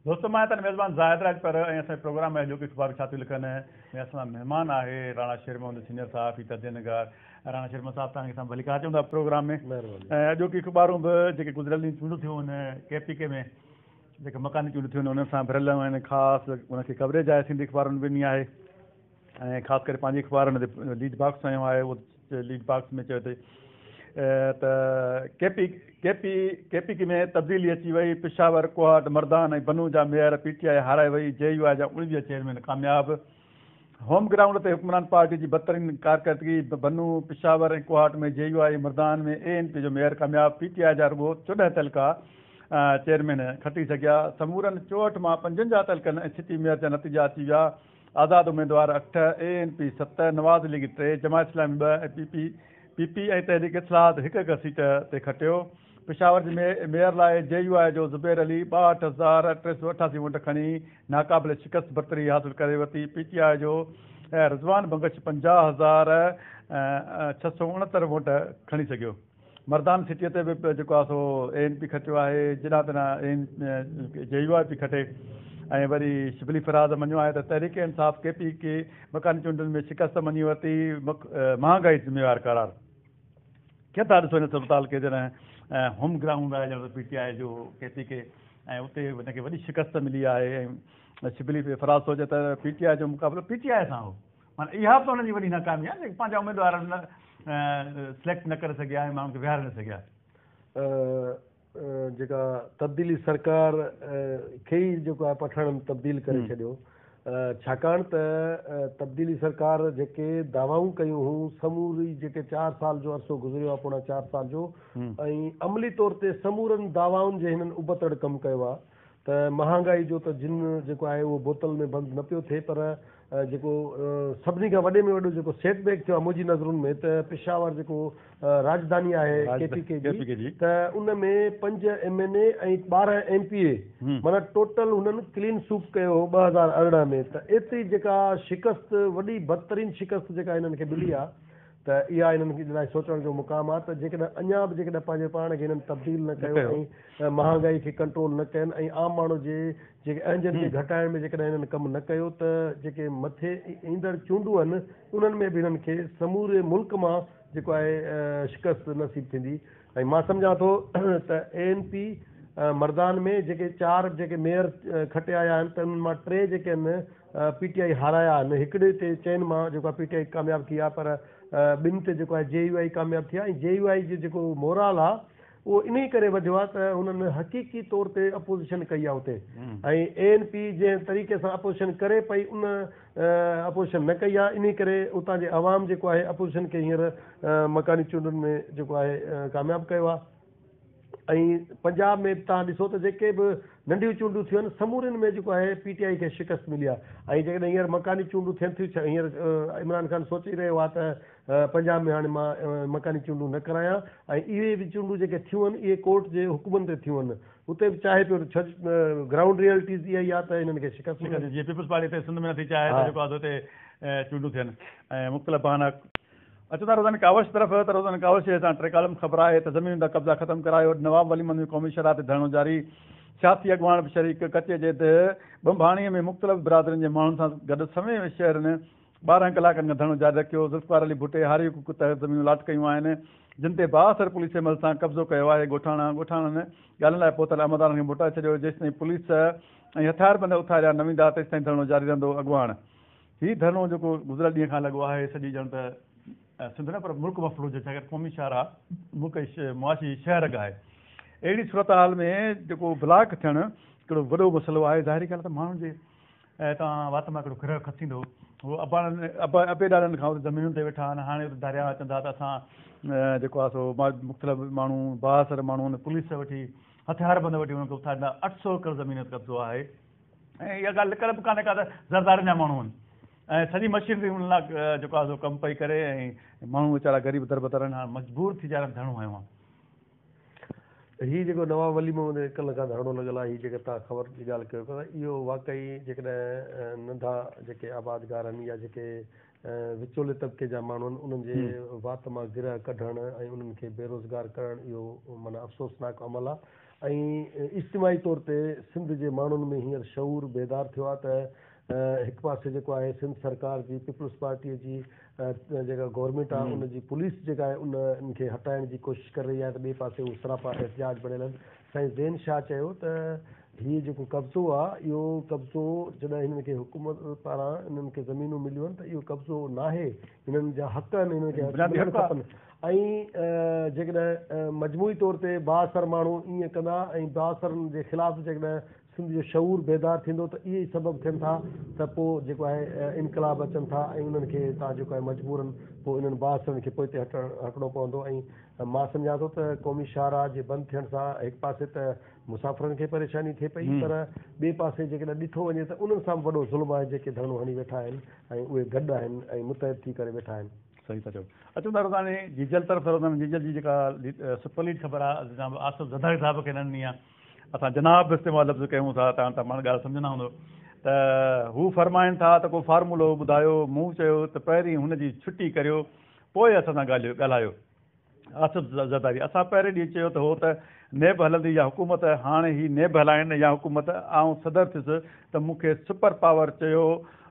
دوستو مان آهيان ميزبان زاهد راڄپر ۽ اسان جي پروگرام ۾ اڄوڪي اخبارون ڇا ٿيون لکن ۾ اسان سان مهمان آهي راڻا شير محمد سينيئر صحافي تجزيه نگار راڻا شير محمد صاحب توهان کي اسان ڀليڪار چئون ٿا پروگرام ۾ ۽ اڄوڪي اخبارون به جيڪي گذريل ڏينهن چونڊون ٿيون آهن ڪي پي ڪي ۾ جيڪي مڪاني چونڊون ٿيون آهن انهن سان ڀريل آهن خاص ان کي ڪوريج آهي سنڌي اخبارن به ڏني آهي ۽ خاص ڪري پنهنجي اخبار ان تي ليڊ باڪس هنيو آهي اهو ليڊ باڪس ۾ چيو اٿئي ته K P K P K P K ۾ تبديلي اچي وئي پشاور ڪوهاٽ مردان ۽ بنو جا ميئر پي ٽي آء هارائي وئي جي يو آء جا 19 چيئرمين ڪامياب هوم گرائونڊ تي حڪمران پارٽي جي بدترين ڪارڪردگي Bannu Peshawar ۽ Kohat ۾ J U I Mardan ۾ A N P جو ميئر ڪامياب پي ٽي آء جا رڳو 14 تعلقا چيئرمين کٽي سگهيا سمورن 64 مان 55 تعلقن ۽ سٽي ميئر جا نتيجا اچي ويا آزاد اميدوار اٺ، اي اين پي ست، نواز ليگ ٽي، جماعت اسلامي ٻه ۽ پي پي پي پي ۽ تحريڪ اصلاحات هڪ هڪ سيٽ تي کٽيو. پشاور جي ميئر لاء جي يو آء جو زبير علي 62,388 ووٽ کڻي ناقابل شڪست برتري حاصل ڪري ورتي، پي ٽي آء جو رضوان بنگش 50,669 ووٽ کڻي سگهيو. مردان سٽيء تي به جيڪو آهي سو اي اين پي کٽيو آهي، جڏهن تڏهن اي اين جي يو آء پي کٽي ۽ وري شبلي فراز مڃيو آهي ته تحريڪ انصاف ڪي پي ڪي مڪاني چونڊن ۾ شڪست مڃي ورتي، مهانگائي ذميوار قرار. ڪيئن ٿا ڏسو هن صورتحال کي جڏهن هوم گرائونڊ آهي ڄڻ ته پي ٽي آء جو ڪي پي ڪي ۽ اتي هن کي وڏي شڪست ملي آهي ۽ شبلي فراز ٿو چئي ته پي ٽي آء جو مقابلو پي ٽي آء سان هو. معنيٰ اها به ته انهن جي وڏي ناڪامي آهي جيڪي پنهنجا اميدوار نه سليڪٽ نه ڪري سگهيا ۽ ماڻهن کي ويهاري نه سگهيا. جيڪا تبديلي سرڪار کي ئي جيڪو آهي پٺاڻن تبديل ڪري ڇڏيو ڇاڪاڻ ته تبديلي سرڪار جيڪي دعوائون ڪيون هيون سموري جيڪي چار سال جو عرصو گذريو آهي پوڻا چار سال جو ۽ عملي طور تي سمورن دعوائن جي هنن ابتڙ ڪم ڪيو آهي ته مهانگائي جو ته جن جيڪو آهي اهو بوتل ۾ بند نه پيو ٿئي پر جيڪو سڀني کان وڏي ۾ وڏو جيڪو سيٽ بيڪ ٿيو آهي منهنجي نظرن ۾ ته پشاور جيڪو راڄڌاني آهي ڪي پي ڪي جي ته ان ۾ پنج ايم اين اي ۽ 12 ايم پي اي معنيٰ ٽوٽل هنن ڪلين سوپ ڪيو هو 2018 ۾ ته ايتري جيڪا شڪست وڏي بدترين شڪست جيڪا هنن کي ملي آهي ته اها هنن جي لاء سوچڻ جو مقام آهي ته جيڪڏهن اڃا به جيڪڏهن پنهنجي پاڻ کي هنن تبديل نه ڪيو ۽ مهانگائي کي ڪنٽرول نه ڪين ۽ عام ماڻهو جي جيڪي اهنجن کي گهٽائڻ ۾ جيڪڏهن هنن ڪم نه ڪيو ته جيڪي مٿي ايندڙ چونڊون آهن انهن ۾ به هنن کي سموري ملڪ مان جيڪو آهي شڪست نصيب ٿيندي ۽ مان سمجهان ٿو ته اي اين پي مردان ۾ جيڪي چار جيڪي ميئر کٽي آيا آهن ته انهن مان ٽي جيڪي آهن پي ٽي آء هارايا آهن، هڪڙي تي چئن مان جيڪو آهي پي ٽي آء ڪامياب ٿي آهي پر ٻن تي جيڪو آهي جي يو آء ڪامياب ٿي آهي ۽ جي يو آء جو جيڪو مورال آهي اهو انهي ڪري وڌيو آهي ته هنن حقيقي طور تي اپوزيشن ڪئي آهي اتي ۽ اي اين پي جنهن طريقي سان اپوزيشن ڪري پئي ان اپوزيشن نه ڪئي آهي انهي ڪري اتان جي عوام جيڪو آهي اپوزيشن کي هينئر مڪاني چونڊن ۾ جيڪو آهي ڪامياب ڪيو آهي. ۽ پنجاب ۾ به توهان ڏسو ته جيڪي به ننڍيون چونڊون ٿيون آهن سمورين ۾ جيڪو آهي پي ٽي آء کي شڪست ملي آهي ۽ جيڪڏهن هينئر مڪاني چونڊون ٿين ٿيون هينئر عمران خان سوچي رهيو آهي ته پنجاب ۾ هاڻي مان مڪاني چونڊون نه ڪرايان ۽ اهي به چونڊون جيڪي ٿيون آهن اهي ڪورٽ جي حڪمن تي ٿيون آهن اتي به چاهي پيو ته گرائونڊ ريئلٽيز اها ئي آهي ته انهن کي شڪست ملي. جيئن پيپلز پارٽي هتي سنڌ ۾ نٿي چاهي ته جيڪو آهي سو هتي چونڊون ٿين ۽ مختلف بهانا اچو ٿا روزاني ڪاوش طرف ته روزاني ڪاوش جي هيٺان ٽي ڪالم خبر آهي ته زمينن تان قبضا ختم ڪرايو، نواب ولي محمد ۾ قومي شاهراهه تي ڌرڻو جاري، سياسي اڳواڻ به شريڪ، ڪچي جي ديهه ٻنڀاڻي ۾ مختلف برادرين جي ماڻهن سان گڏ سوين شهرين 12 ڪلاڪن کان ڌرڻو جاري رکيو، ذوالفقار علي ڀٽي هاري حقوق تحت زمينون الاٽ ڪيون آهن جن تي بااثر پوليس عمل سان قبضو ڪيو آهي، ڳوٺاڻا ڳوٺاڻن ڳالهين لاء پهتل عملدارن کي موٽائي ڇڏيو، جيستائين پوليس ۽ هٿياربند اٿاريا نه ويندا تيستائين ڌرڻو جاري رهندو، اڳواڻ. هي ڌرڻو جيڪو گذريل ڏينهن کان لڳو آهي سڄي ڄڻ ته سنڌ نه پر ملڪ مفلوج آهي ڇاڪاڻ قومي شاهراهه ملڪ جي معاشي شهه رڳ آهي اهڙي صورتحال ۾ جيڪو بلاڪ ٿيڻ هڪڙو وڏو مسئلو آهي ظاهري ڳالهه ته ماڻهن جي تان وات مان هڪڙو گرهه کسيندو هو اباڻن ابا ابي ڏاڏن کان اتي زمينن تي ويٺا آهن هاڻي اتي ڌاريا اچن ٿا ته اسان جيڪو آهي سو مختلف ماڻهو بااثر ماڻهو پوليس وٺي هٿيار بند وٺي انهن کي اٿاريندا 800 ايڪڙ زمين تي قبضو آهي ۽ اها ڳالهه لڪل به ڪانهي ڪا ته زردارين جا ماڻهو آهن ۽ سڄي مشينري انهن لاء جيڪو آهي سو ڪم پئي ڪري ۽ ماڻهو ويچارا غريب دربدر آهن هاڻ مجبور ٿي ويچارن ڌرڻو هنيو آهي. هي جيڪو نواب ولي محمد ۾ ڪلهه کان ڌرڻو لڳل آهي هي جيڪا توهان خبر جي ڳالهه ڪيو پيا ته اهو واقعي جيڪڏهن ننڍا جيڪي آبادگار آهن يا جيڪي وچولي طبقي جا ماڻهو آهن انهن جي وات مان گرهه ڪڍڻ ۽ انهن کي بيروزگار ڪرڻ اهو معنيٰ افسوسناڪ عمل آهي. ۽ اجتماعي طور تي سنڌ جي ماڻهن ۾ هينئر شعور بيدار ٿيو آهي ته هڪ پاسي جيڪو آهي سنڌ سرڪار جي پيپلز پارٽيء جي جيڪا گورنمينٽ آهي ان جي پوليس جيڪا آهي ان ان کي هٽائڻ جي ڪوشش ڪري رهي آهي ته ٻئي پاسي هو سراپا احتجاج بڻيل آهن. سائين زين شاهه چيو ته هي جيڪو قبضو آهي اهو قبضو جڏهن هنن کي حڪومت پاران انهن کي زمينون مليون آهن ته اهو قبضو ناهي هنن جا حق آهن هنن کي حق ملڻ کپن ۽ جيڪڏهن مجموعي طور تي بااثر ماڻهو ائين ڪندا ۽ بااثرن جي خلاف جيڪڏهن سنڌ جو شعور بيدار ٿيندو ته اهي ئي سبب ٿين ٿا ته پوء جيڪو آهي انقلاب اچن ٿا ۽ انهن کي تان جيڪو آهي مجبورن پوء انهن بااثرن کي پوئتي هٽڻ هٽڻو پوندو ۽ مان سمجهان ٿو ته قومي شاهراهه جي بند ٿيڻ سان هڪ پاسي ته مسافرن کي پريشاني ٿئي پئي پر ٻئي پاسي جيڪڏهن ڏٺو وڃي ته انهن سان به وڏو ظلم آهي جيڪي ڌرڻو هڻي ويٺا آهن ۽ اهي گڏ آهن ۽ متحد ٿي ڪري ويٺا آهن. صحيح ٿا چئو. اچون ٿا روزاني جيجل طرف ته روزاني جيجل جي جيڪا سپر ليڊ خبر آهي جناب آصف زرداري صاحب کي نه ڏني آهي اسان جناب به استعمال لفظ ڪيون ٿا تان ته پاڻ ڳالهه سمجهندا هوندو ته هو فرمائن ٿا ته ڪو فارمولو ٻڌايو مون چيو ته پهرين هن جي ڇٽي ڪريو پوء اسان سان ڳالهيو ڳالهايو آصف زرداري اسان پهرين ڏينهن چيو ته هو ته نيب هلندي يا حڪومت هاڻي هي نيب هلائين يا حڪومت آئون صدر ٿيس ته مون کي سپر پاور چيو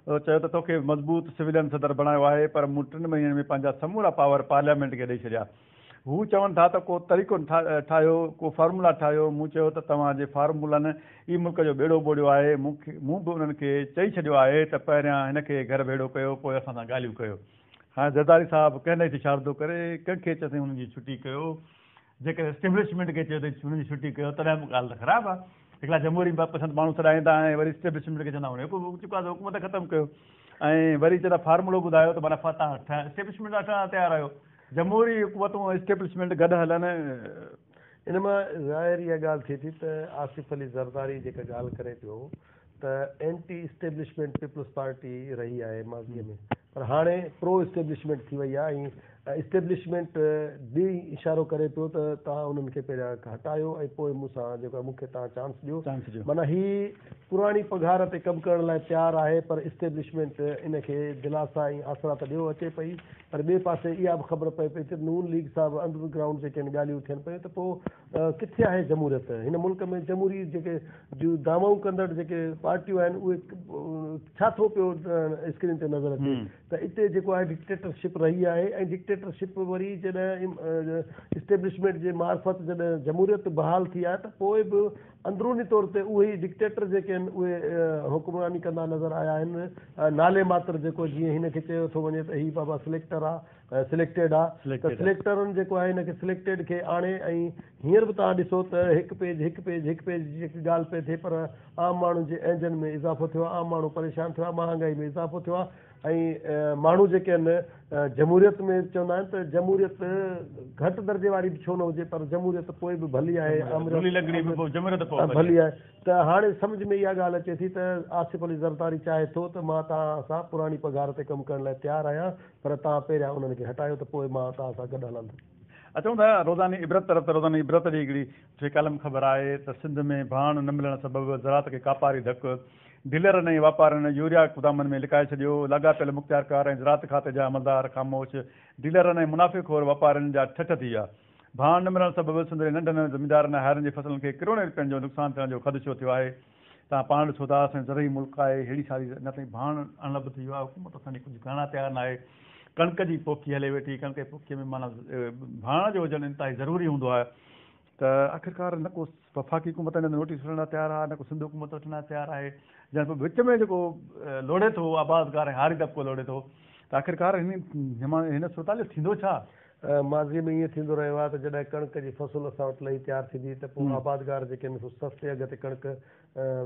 چيو ته توکي مضبوط سويلين صدر بڻايو آهي پر مون ٽن مهينن ۾ پنهنجا سمورا پاور پارليامينٽ کي ڏئي ڇڏيا هو چون ٿا ته ڪو طريقو ٺاهيو، ڪو فارمولا ٺاهيو، مون چيو ته توهان جي فارمولن ئي ملڪ جو ٻيڙو ٻوڙيو آهي، مون به انهن کي چئي ڇڏيو آهي ته پهريان هن کي گهر ڀيڙو ڪيو پوء اسان سان ڳالهيون ڪيو. هاڻي زرداري صاحب ڪنهن ڏانهن اشارو ٿو ڪري، ڪنهن کي چئي سائين هن جي ڇٽي ڪيو، جيڪڏهن اسٽيبلشمينٽ کي چيو ته هن جي ڇٽي ڪيو تڏهن به ڳالهه ته خراب آهي، هڪڙا جمهوري پسند ماڻهو سڏائيندا ۽ وري اسٽيبلشمينٽ کي چوندا هن جيڪو آهي حڪومت ختم ڪيو ۽ وري چوندا فارمولو ٻڌايو ته معنيٰ توهان اسٽيبلشمينٽ سان ٺهڻ لاء تيار آهيو. جمهوري حڪومتون ۽ اسٽيبلشمينٽ گڏ هلن. ان مان ظاهر اها ڳالهه ٿئي ٿي ته آصف علي زرداري جيڪا ڳالهه ڪري پيو ته اينٽي اسٽيبلشمينٽ پيپلز پارٽي رهي آهي ماضي ۾ پر هاڻي پرو اسٽيبلشمينٽ ٿي وئي آهي ۽ اسٽيبلشمينٽ ڏي اشارو ڪري پيو ته توهان انهن کي پهريان هٽايو ۽ پوء مون سان جيڪو آهي مون کي توهان چانس ڏيو معنيٰ هي پراڻي پگهار تي ڪم ڪرڻ لاء تيار آهي پر اسٽيبلشمينٽ ان کي دلاسا ۽ آسرا ته ڏيو اچي پئي پر ٻئي پاسي اها به خبر پئي پئي ته نون ليگ سان به انڊر گرائونڊ جيڪي آهن ڳالهيون ٿين پيون ته پوء ڪٿي آهي جمهوريت هن ملڪ ۾ جمهوري جيڪي جون دعوائون ڪندڙ جيڪي پارٽيون آهن اهي ڇا ٿو پيو اسڪرين تي نظر اچي ته اتي جيڪو آهي ڊڪٽيٽرشپ رهي آهي ۽ ڊڪٽيٽرشپ وري جڏهن اسٽيبلشمينٽ جي معرفت جڏهن جمهوريت بحال ٿي آهي ته پوء به اندروني طور تي اهي ئي ڊڪٽيٽر جيڪي آهن اهي حڪمراني ڪندا نظر آيا آهن نالي ماتر جيڪو جيئن هن کي چيو ٿو وڃي ته هي بابا سليڪٽر آ سليڪٽيڊ آ ته سليڪٽرن جيڪو آهي هن کي سليڪٽيڊ کي آڻي ۽ هينئر به توهان ڏسو ته هڪ پيج هڪ پيج هڪ پيج جي جيڪي ڳالهه پئي ٿئي پر عام ماڻهن جي اهنجن ۾ اضافو ٿيو آ عام ماڻهو پريشان ٿيو آ مهانگائي ۾ اضافو ٿيو آ ۽ ماڻهو جيڪي آهن جمهوريت ۾ چوندا آهن ته جمهوريت گهٽ درجي واري به ڇو نه هجي پر جمهوريت پوء به ڀلي آهي آمريت ڀلي آهي ته هاڻي سمجهه ۾ اها ڳالهه اچي ٿي ته آصف علي زرداري چاهي ٿو ته مان توهان سان پراڻي پگهار تي ڪم ڪرڻ لاء تيار آهيان پر توهان پهريان انهن کي هٽايو ته پوء مان توهان سان گڏ هلندس. اچون ٿا روزاني عبرت طرف ته روزاني عبرت جي هڪڙي في ڪالم خبر آهي ته سنڌ ۾ ڀاڻ نه ملڻ سبب زراعت کي ڪاپاري ڌڪ، ڊيلرن ۽ واپارين يوريا گدامن ۾ لڪائي ڇڏيو، لاڳاپيل مختيارڪار ۽ زراعت کاتي جا عملدار خاموش، ڊيلرن ۽ منافعي خور واپارين جا ٺٺ ٿي ويا. ڀاڻ نه ملڻ سبب سنڌ جي ننڍن زميندارن ۽ هارين جي فصلن کي ڪروڙين رپين جو نقصان ٿيڻ جو خدشو ٿيو آهي. توهان پاڻ ڏسو ٿا اسان جو زرعي ملڪ آهي ههڙي ساري اڃا تائين ڀاڻ اڻلڀ ٿي ويو آهي حڪومت اسان جي ڪجهه ڪرڻ لاء تيار ناهي ڪڻڪ جي پوکي هلي ويٺي ڪڻڪ جي پوکي ۾ معنيٰ ڀاڻ جو هجڻ انتهائي ضروري هوندو آهي ته آخرڪار نه ڪو وفاقي حڪومت ان نوٽيس وٺڻ لاء تيار آهي نه ڪو سنڌ حڪومت وٺڻ لاء تيار آهي جنهن پوء وچ ۾ جيڪو لوڙي ٿو آبادگار ۽ هاري طبقو لوڙي ٿو ته آخرڪار هن هن صورتحال جو ٿيندو ڇا؟ ماضي ۾ ائين ٿيندو رهيو آهي ته جڏهن ڪڻڪ جي فصل اسان وٽ لهي تيار ٿيندي ته پوء آبادگار جيڪي آهن سو سستي اگهه تي ڪڻڪ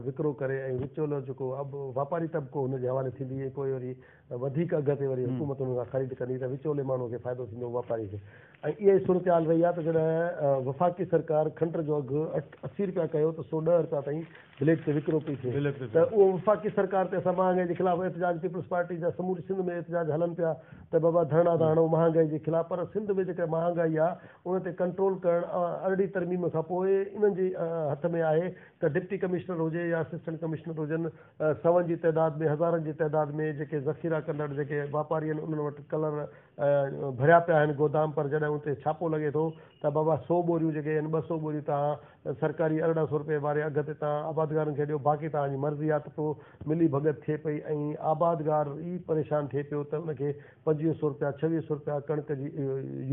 وڪرو ڪري ۽ وچولو جيڪو واپاري طبقو هن جي حوالي ٿيندي ۽ پوء وري وڌيڪ اگهه تي وري حڪومت انهن کان خريد ڪندي ته وچولي ماڻهو کي فائدو ٿيندو واپاري کي ۽ اها ئي صورتحال رهي آهي ته جڏهن وفاقي سرڪار کنڊ جو اگهه 80 رپيا ڪيو ته 110 رپيا تائين بليڪ تي وڪرو پئي ٿئي ته اهو وفاقي سرڪار تي اسان مهانگائي جي خلاف احتجاج پيپلز پارٽي جا سموري سنڌ ۾ احتجاج هلن پيا ته بابا ڌرڻا ٿا هڻو مهانگائي جي خلاف پر سنڌ ۾ جيڪا مهانگائي آهي ان تي ڪنٽرول ڪرڻ ارڙهين ترميم کان پوء انهن جي هٿ ۾ آهي ته ڊپٽي ڪمشنر هجي يا اسسٽنٽ ڪمشنر هجن سون جي تعداد ۾ هزارن جي تعداد ۾ جيڪي ذخيرا ڪندڙ جيڪي واپاري آهن انهن وٽ ڪلر ڀريا پيا آهن گودام پر جڏهن اتي ڇاپو لڳي ٿو ته بابا سو ٻوريون جيڪي آهن 200 ٻوريون توهان سرڪاري 18 سو روپئي واري اگهه تي توهان آبادگارن کي ڏيو باقي توهان جي مرضي آهي ته پوء ملي ڀڳت ٿئي پئي ۽ آبادگار ئي پريشان ٿئي پيو ته ان کي 25 سو روپيا 26 سو روپيا ڪڻڪ جي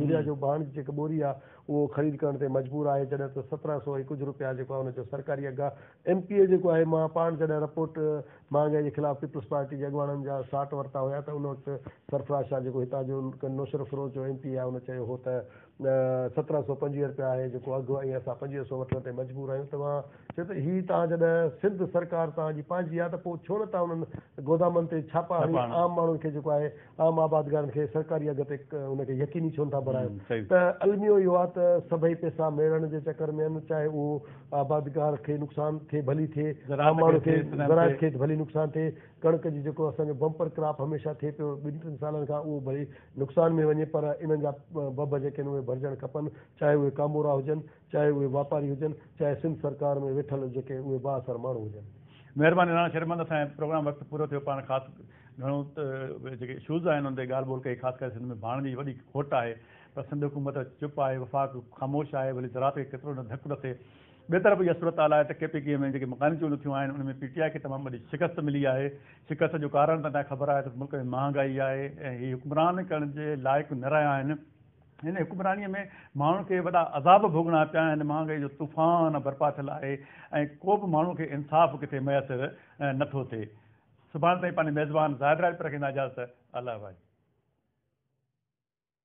يوريا جو ڀاڻ جي جيڪا ٻوري آهي اهو خريد ڪرڻ تي مجبور آهي جڏهن ته 17 سو ۽ ڪجهه روپيا جيڪو آهي ان جو سرڪاري اگهه آهي ايم پي اي جيڪو آهي مان پاڻ جڏهن رپورٽ مهانگائي جي خلاف پيپلز پارٽي جي اڳواڻن جا ساٽ ورتا هيا ته ان وقت سرفراز شاهه جيڪو هتان جو نوشهروفيروز جو ايم پي اي آهي ان چيو هو ته 1725 رپيا آهي جيڪو اگهه ۽ اسان 25 سو وٺڻ تي مجبور آهيون ته مان چيو ته هي توهان جڏهن سنڌ سرڪار توهان جي پنهنجي آهي ته پوء ڇو نه توهان انهن گودامن تي ڇاپا هڻي عام ماڻهن کي جيڪو آهي عام آبادگارن کي سرڪاري اگهه تي ان کي يقيني ڇو نٿا بڻايو ته الميو اهو آهي ته سڀئي پئسا ميڙڻ جي چڪر ۾ آهن چاهي اهو آبادگار کي نقصان ٿئي ڀلي ٿئي، عام ماڻهو کي زراعت کي ڀلي نقصان ٿئي، ڪڻڪ جي جيڪو اسان جو بمپر ڪراپ هميشه ٿئي پيو ٻن ٽن سالن کان اهو ڀلي نقصان ۾ وڃي پر انهن جا ڀڀ جيڪي آهن اهي ڀرجڻ کپن چاهي اهي ڪامورا هجن، چاهي اهي واپاري هجن، چاهي سنڌ سرڪار ۾ ويٺل جيڪي اهي بااثر ماڻهو هجن. مهرباني راڻا شيرمحمد اسان جو پروگرام وقت پورو ٿيو پاڻ خاص گهڻو جيڪي اشوز آهن ان تي ڳالهه ٻولهه ڪئي خاص ڪري سنڌ ۾ ڀاڻ جي وڏي کوٽ آهي پر سنڌ حڪومت چپ آهي، وفاق خاموش آهي، ڀلي زراعت کي ڪيترو نه ڌڪ رسي. ٻئي طرف اها صورتحال آهي ته ڪي پي ڪي ۾ جيڪي مڪاني چونڊون ٿيون آهن ان ۾ پي ٽي آء کي تمام وڏي شڪست ملي آهي، شڪست جو ڪارڻ ته توهان کي خبر آهي ته ملڪ ۾ مهانگائي آهي ۽ هي حڪمران ڪرڻ جي لائق نه رهيا آهن، هن حڪمراني ۾ ماڻهن کي وڏا عذاب ڀوڳڻا پيا آهن، مهانگائي جو طوفان برپا ٿيل آهي ۽ ڪو به ماڻهو کي انصاف ڪٿي ميسر نه ٿو ٿئي. سڀاڻي تائين پنهنجي ميزبان زاهد راڄپر کي ڏيندا اجازت الله حافظ.